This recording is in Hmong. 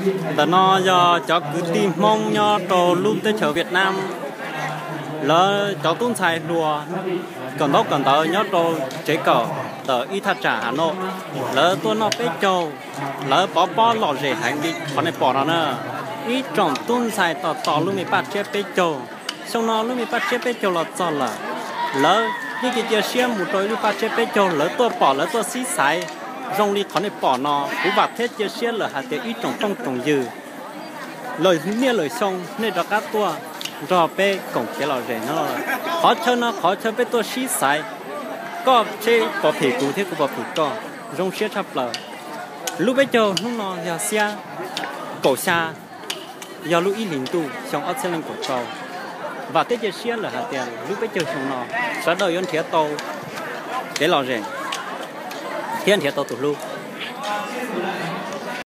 Ntawm no yog cov kwv tij Hmoob nyob rau lub teb chaws Vietnam, lawv cov tub ntxhais hluas kawm ntaub kawm ntawv nyob rau tsev kawm ntawm ib thaj tsam Hav Nauj, lawv tuaj noj peb caug, lawv pov pob lom zem heev li qhov nej pom no na. Ib tsoom tub ntxhais tos tos lub me paj tsiab peb caug. Xyoo no lub me paj tsiab peb caug los txog lawm, lawv yeej cia cia siab mus rau ib lub paj tsiab peb caug, lawv tuaj pom lawv tuaj sib xaiv zoo li qhov nej pom no. Kuv vam thiab cia siab lawm hais tias ib tsoom phooj tsoom ywg, lawm niaj lawm xyoo nej rov qab tuaj nrog peb koom kev lom zem no. Qhov chaw no qhov chaw peb tuaj sib xaiv, koj seb puas phim kuv thiab kuv puas phim koj, zoo siab tshaj plaws. Lub peb caug hnub no yog xiab kaum xya, yog lub ib hlis ntuj xyoo ob txhiab leej kaum rau. Vam thiab cia siab lawm hais tias lub peb caug xyoo no sawv daws yuav nrhiav tau kev lom zem thiab nrhiav tau tus hlub.